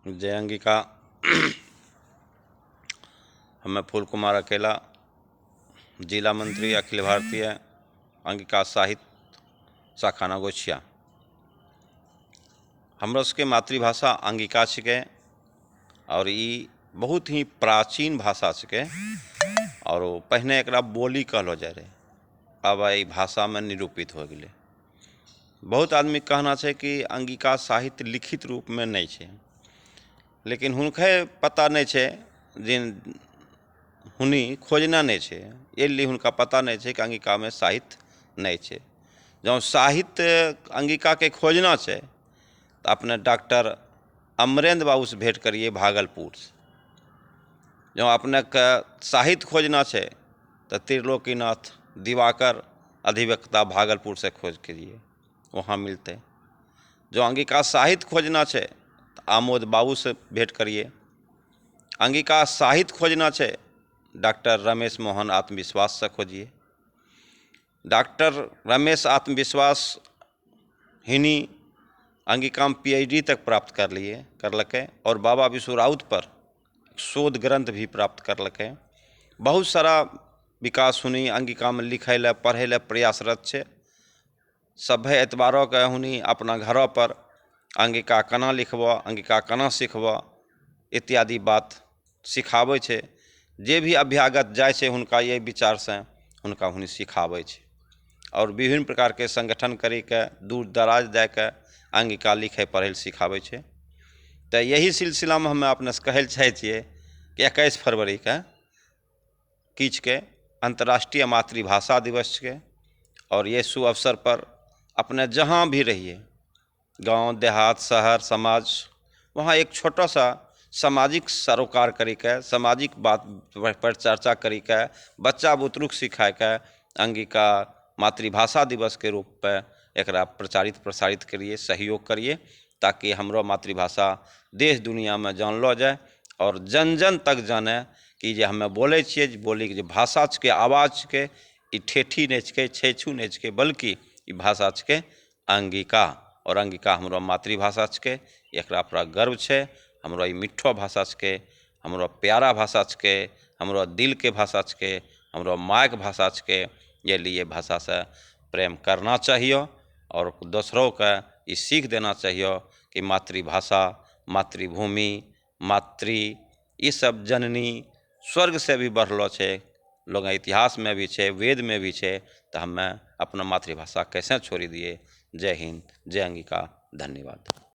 जय अंगिका। हमे फूल कुमार अकेला, जिला मंत्री, अखिल भारतीय अंगिका साहित्य शाखा नवगछिया। हमरा सबके मातृभाषा अंगिका छिकै और ई बहुत ही प्राचीन भाषा छिकै और पहने एकरा बोली कहलो जाय रहे। अब ई भाषा में निरूपित हो गेलै। बहुत आदमी के कहना छै कि अंगिका साहित्य लिखित रूप में नहीं छै, लेकिन हुनके पता नहीं छै, जिन हुनी खोजना नहीं छै, ए लिए हुनका पता नहीं छै कि अंगिका में साहित्य नहीं छै। जब साहित्य अंगिका के खोजना छै तो अपने डॉक्टर अमरेंद्र बाबू से भेंट करिए भागलपुर से। जब अपने के साहित्य खोजना छै तो त्रिलोकीनाथ दिवाकर अधिवक्ता भागलपुर से खोज करिए, वहाँ मिलते। जो अंगिका साहित्य खोजना छै तो आमोद बाबू से भेंट करिए। अंगिका साहित्य खोजना छै डॉक्टर रमेश मोहन आत्मविश्वास से खोजिए। डॉक्टर रमेश आत्मविश्वास हिनी अंगिका में पीएचडी तक प्राप्त कर लिए करलकै और बाबा विश्व राउत पर शोध ग्रंथ भी प्राप्त करलकै। बहुत सारा विकास हुनी अंगिका में लिखै ला पढ़ै ला प्रयासरत छै। सभे एतबारों के हुनी अपना घरों पर अंगिका केना लिखबो, अंगिका केना सीखबो इत्यादि बात सिखाबै छै। जे भी अभ्यागत जाय छै हुनका ये विचार से हुनका हुनी सिखाबै छै और विभिन्न प्रकार के संगठन करी के दूर दराज जाके अंगिका लिखै पढ़ै लए सिखाबै छै। तो यही सिलसिला में हमे अपने से कहै लए चाहै छियै कि 21 फरवरी के किछ के अंतर्राष्ट्रीय मातृभाषा दिवस छिकै और ये शुभ अवसर पर अपने जहाँ भी रहिए, गांव देहात शहर समाज, वहाँ एक छोटा सा सामाजिक सरोकार करीके सामाजिक बात पर चर्चा करीके बच्चा बुतरुक सिखाके अंगिका मातृभाषा दिवस के रूप पे एकरा प्रचारित प्रसारित करिए, सहयोग करिए, ताकि हमरो मातृभाषा देश दुनिया में जानलो जाए और जन जन तक जाने कि जे हमे बोलै छियै, जे बोलीके जे भाषा छिकै, आवाज छिकै, ई ठेठी नहि छिकै, छेछू नहि छिकै, बल्कि ई भाषा छिकै अंगिका और अंगिका हमरो मातृभाषा छिकै। एकरा पर गर्व छै। हमरो ई मिठो भाषा छिकै, हमरो प्यारा भाषा छिकै, हमरो दिल के भाषा छिकै, हमरो मायके भाषा छिकै। ये लिए भाषा से प्रेम करना चाहिए और दोसरों के ई सीख देना चाहिए कि मातृभाषा, मातृभूमि, मातृ ई सब जननी स्वर्ग से भी बढ़लो छै। लोग इतिहास में भी छै, वेद में भी छै, तो हमें अपना मातृभाषा कैसे छोड़ी दिए। जय हिंद, जय अंगिका, धन्यवाद।